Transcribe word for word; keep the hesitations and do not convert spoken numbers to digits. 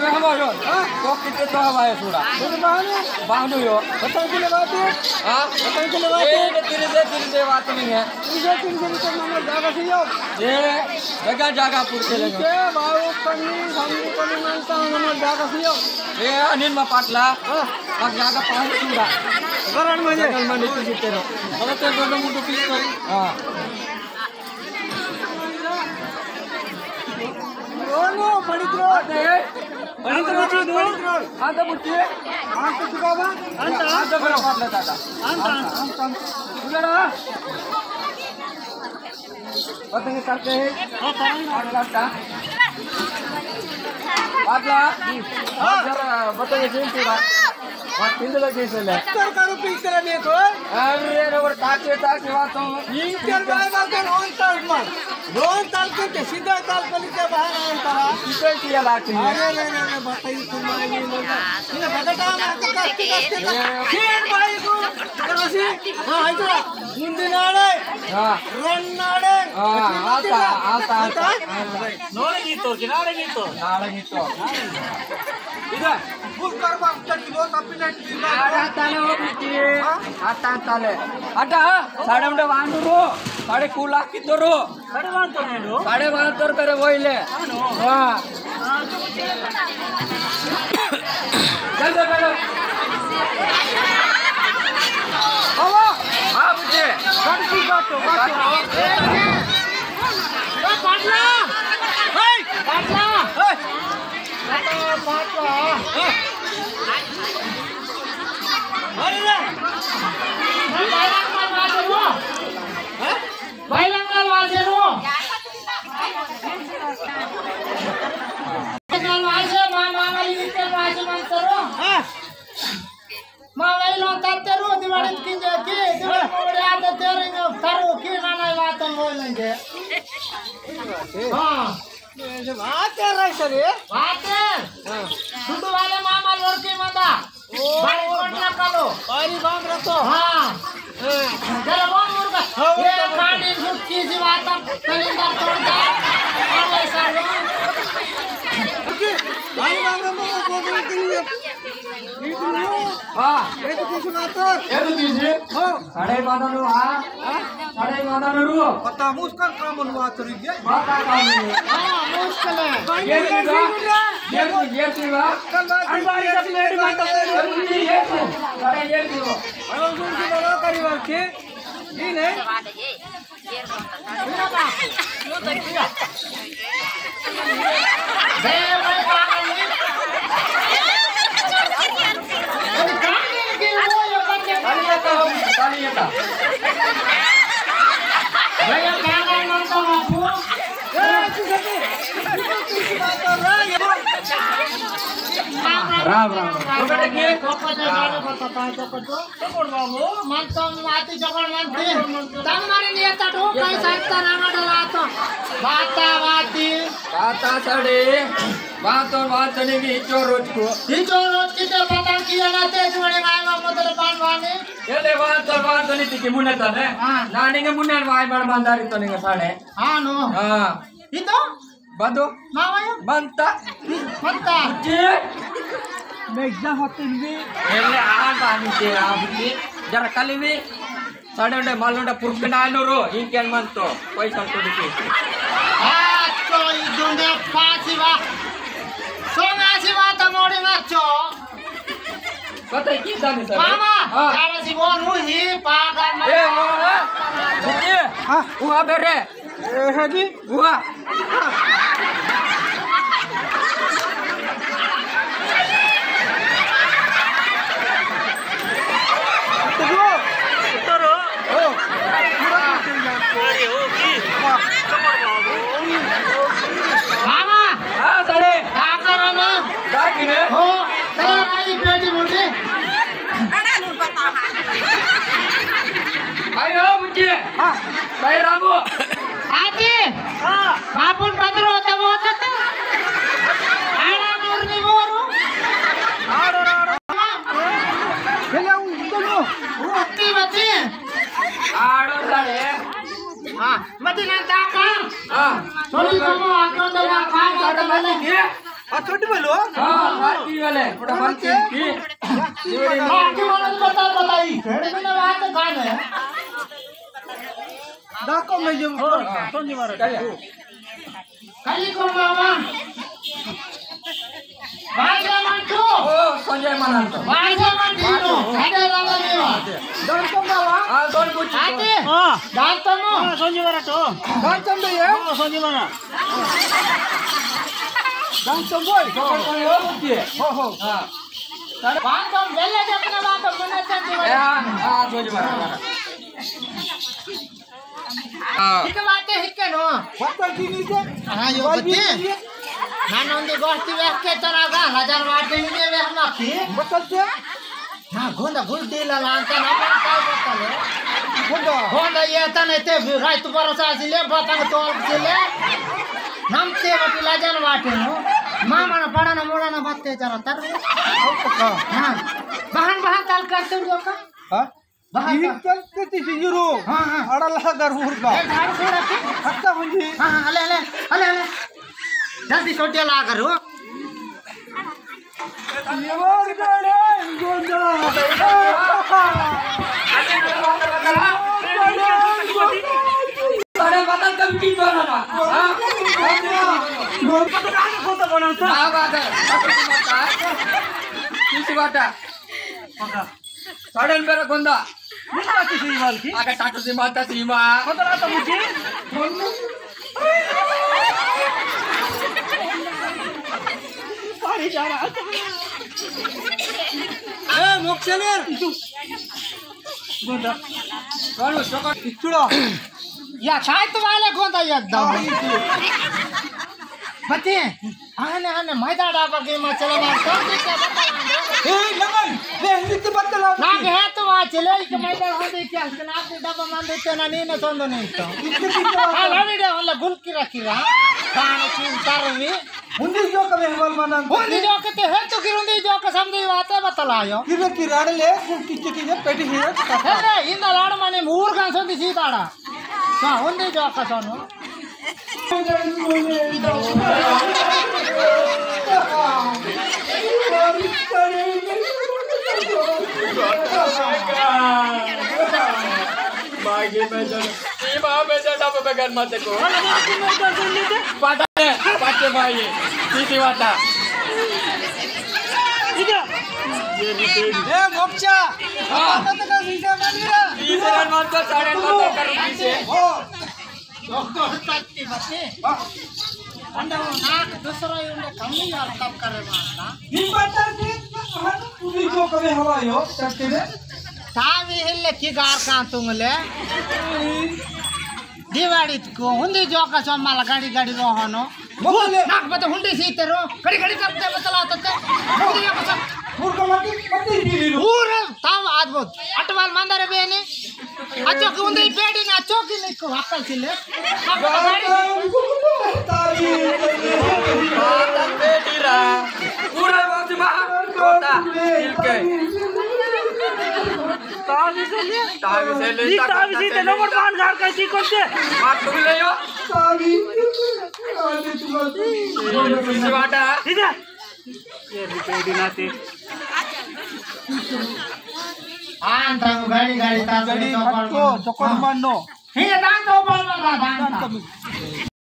हमारो, हाँ? तो कितने तो हमारे सूड़ा। तो बाहर बांधो यो। बताओ के लिए बात है? हाँ? बताओ के लिए बात है? ये तो तेरे से, तेरे से बात नहीं है। तेरे से, तेरे से भी तो नंबर जागा से यो। ये जगह, जगह पुर से लेंगे। ये बाबू पन्नी, सामने पन्नी मानता हूँ, नंबर जागा से यो। ये अनिल मा पाटला। हाँ। अब जागा पानी सूड़ा। करण मजे। जंगल में नीचे जीते रहो। अब तो दोनों मुंडो पीस करो। हाँ। ओनो, मणिपुर। मणिपुर, मणिपुर। अंत बुद्धि। अंत चुकावा। अंत, अंत बड़ा पाटला दादा। अंत, अंत। उधर आ। पतंग करते हैं। हाँ, पाटला। पाटला। हाँ। जरा बताइए, जीम पूरा। हाँ, पिंड लगी से ले। कर करो पिंड लगे तो। अरे, रे, रे, ताके, ताके, बात तो। पिंड कर बाय, बाय, कर, on ताल मार। On ताल के, के सीधा ताल पर के बाहर आए तारा। इसे किया लाठी है। अरे, रे, रे, रे, बताइए, तुम आए नहीं, बोल रहा। ये बगटा में आके कास्ते, कास्ते, कास्ते। ये भाई को, करो सी। हाँ, आई तो। मुंडी नाड़े। हाँ। रन नाड़े। हाँ, आता, आता, आता। नोड़े गीतो, किनारे गीतो। नाड़े गीतो। इधर। फुल कर बा, चल, किलो का प्लेट, किलो। आड़ा ताले हो बिटी। हाँ? आता ताले। अटा, साड़े उंडे वांदुरो, साड़े कूला कितरो। साड़े वांदुरो। साड़े वांदुरो करे वोइले। हाँ। चल, चल, चल। बाबा। हाँ, बुझे। गाड़ी की काटो, काटो। ए, पाटला। ए, पाटला। ए। पाटला, पाटला। अरे रे। बैलंगल वाजेनु। बैलंगल वाजेनु। बैलंगल वाजे, मा-, मामा इनके वाजे मंतरो। हाँ। मा वैलो तत्तेरु, दिवाड़ी किंजे की, दिवाड़ी मोड़ी आते तेरे तरो की, ना, ना, बात बोलेंगे। हाँ। बात कर रहा है सर ये? बात है। हाँ। सुधु वाले मामा लड़की मंदा। ओ, बारी कोटला कालो। बारी बांध रखो। हाँ। हाँ। जरा वो मुर्गा। हाँ, वो ये तो कांडी सुटकी सी बात अब कलिंदर तोड़ दे। अरे सालो। ओके। बारी बांध रखो, वो कोटला के लिए। हाँ। ये तो किसी बात है। ये तो किसी। हाँ। साढ़े बारह नु, हाँ। हाँ? साढ़े बारह नु रुओ। पता मुस्कान काम हुआ तो रुक गया। बात का काम नहीं है। हाँ, मुस्कान है। ये तो, ये तो, ये तो, ये तो। कल बात अनबारी का प्लेट में तो ये तो, ये तो। अरे ये तो। अरे उनको की बात करी बात की। नहीं, नहीं। राम राम। चोपड़ बाबू। मन तो माती चोपड़ मन थी। तम मारे लिए तटो कई साइड ता नाम डला तो। बाता बाती। बाता सड़े। बातों बात नहीं भी इचो रोज को। इचो रोज की तो पता किया ना ते जुड़े गाय वा मोटर पान वाले। ये ले बात तो बात नहीं थी कि मुन्ने तने। हाँ। नानी के मुन्ने वाई बड़ बंदारी तो नहीं साड़े। हाँ नो। हाँ। इतो? बदो? मावयो? बनता? बनता? जी? मैं जा होते भी। एले आ बानी ते आ बुद्धि। जरा कली भी। साडे उंडे माल उंडे पुरकना नो रो। इंकेन मन तो। पैसा तो दिखे। आ, तो इदुंडे पासी वा। सोंगासी वा तो मोड़ी मत चो। पता है की जाने सर? मामा, हाँ। तारा सी वो नू ही पागल मत। ए, वो, हाँ। बुद्धि। हाँ। वो बेरे। ए, है जी? बुआ। तरो। ओ। अरे, हो की? मामा। हाँ, सारे। का करो ना? का किने? हो, तरो आई बेटी मुंडे। आई हो, बुच्ची। हाँ। भाई रामू। आती। हाँ। बापुन पत्रो तब होता तो। आड़ा नूर नी बोरू। आड़ो, आड़ो। खेले उन, उन, उन। उत्ती बची। आड़ो साले। हाँ, मती ना ताका। हाँ। सोनी कमो आको तो ना खा, खा, खा, खा। छोटी बोलो। हाँ, हाँ, ती वाले। थोड़ा मन की, की। बाकी वाला तो बता, बताई। फिर मैंने बात तो कान है। डाको में जो। हाँ, सोंजी मारा। कली को मामा। बाजा मंटू। ओ, संजय मनंतो। बाजा मंटू। अरे रामा देवा। दान तम बाबा। हाँ, दोन कुछ। आते। हाँ। दान तम। हाँ, सोंजी मारा तो। दान तम दे ये। हाँ, सोंजी मारा। दान तम बोल। हो, हो। हाँ। बात हम वेले जपना बात हम मने चंदी वाले। हाँ, हाँ, सोंजी मारा। हाँ। ठीक बात है, हिक्के नो। बत्तल की नीचे। हाँ, यो बत्ती। बत्ती। नानोंदी गोष्टी वेख के तोरा गा हजार वाट देंगे वे हम आपकी। बत्तल से। हाँ, गोंदा गुल डीला लांता ना, मैं काय बत्तल है? गोंदा। गोंदा ये तने ते भी राय तू भरोसा सिले, बतंग तोल सिले। नम ते बटी लाजन वाटे नो। मामा ना पड़ा ना मोड़ा ना बत्ते जरा तर। हाँ। बहन बहन ताल करते हो का? हाँ? बाहर का। इहिकल ते तिसिंजुरु। हाँ, हाँ। अड़ला गरुर का। ए, झाड़ू छोड़ा के। हत्ता हुंजी। हाँ, हाँ, अले, अले, अले, अले। जल्दी सोटिया ला करो। ये बार करे, गोंदा। अरे, बता कम की तो ना, हाँ? गोंदा। गोंदा कौन सा कौन सा? क्या बात है? किस बात है? पकड़। साड़न बेरा गोंदा। मुंडा की सीमा की? आगे टाटू सीमा ता सीमा। पता ना तो मुझे। पानी जा रहा। ए, मोक्ष ने। गोंदा। कौन उसको? इचुड़ा। या, साइत वाले गोंदा एकदम। हाँ, इचुड़ा। बच्चे। आने, आने, मैदा डाबा के मचला मार, कौन सी क्या बता रहा है? ए, नमन, ए, नित्य बदला। ना, है तो वहाँ चले, एक मैदा हो दे क्या, ना, के डाबा मान देते ना, नहीं, ना, सोंदो नहीं तो। इतने की तो हाँ, ना, वीडियो वाला गुल की रखी रहा। खाने की उतार में। उन्दी जो कभी हवाल माना। उन्दी जो के ते है तो किर उन्दी जो के समझे बात है, बतलायो। किर की राड ले, किच्चे की जब पेटी है। अरे, इन लाड़ माने मूर गांसों दी सीताड़ा। हाँ, उन्दी जो का सोनो। मागे में जन, ई माँ में जन अब बगैर मत को। पाटा है, पाटे भाई, सीधी बात है। ए, मोक्ष। हाँ। पाटा तो का सीधा बन गया। सीधे मत तो साढ़े मत तो कर पीछे। ओ। डॉक्टर तत्ती बत्ती। अंडा वो नाक दूसरा ही उंडे कमी यार तब करे मारता। निम्बा तत्ती, उन्दी जो कभी हवा यो, तत्ती रे। तावी हिल्ले की गार कांतुंगले। दिवाड़ी को उन्दी जो का सोमाला गाड़ी गाड़ी रोहनो। मोले। नाक बता हुंडी सीते रो। गाड़ी गाड़ी तब ते बतला तत्ते। उन्दी जो का सो- मुर्गा मत, मत ही पी लो। पूरे ताव आदबोद। अटवाल मंदर बेनी। अचोकी उंदी पेड़ी ना अचोकी निको अक्कल सिले। पूरा बात मा कोता इलके। तावी से ले। तावी से ले, नी तावी से ते नंबर पान घर का ची कोते। मार तुम ले यो। तावी। तावी तुम। इसे बाटा। इधर। ये रिपेडी नाते। आन तंग गाड़ी गाड़ी ता गाड़ी चोपड़ मत को, चोपड़ हाँ। मानो। हे दान चोपड़ मानो, दान ता।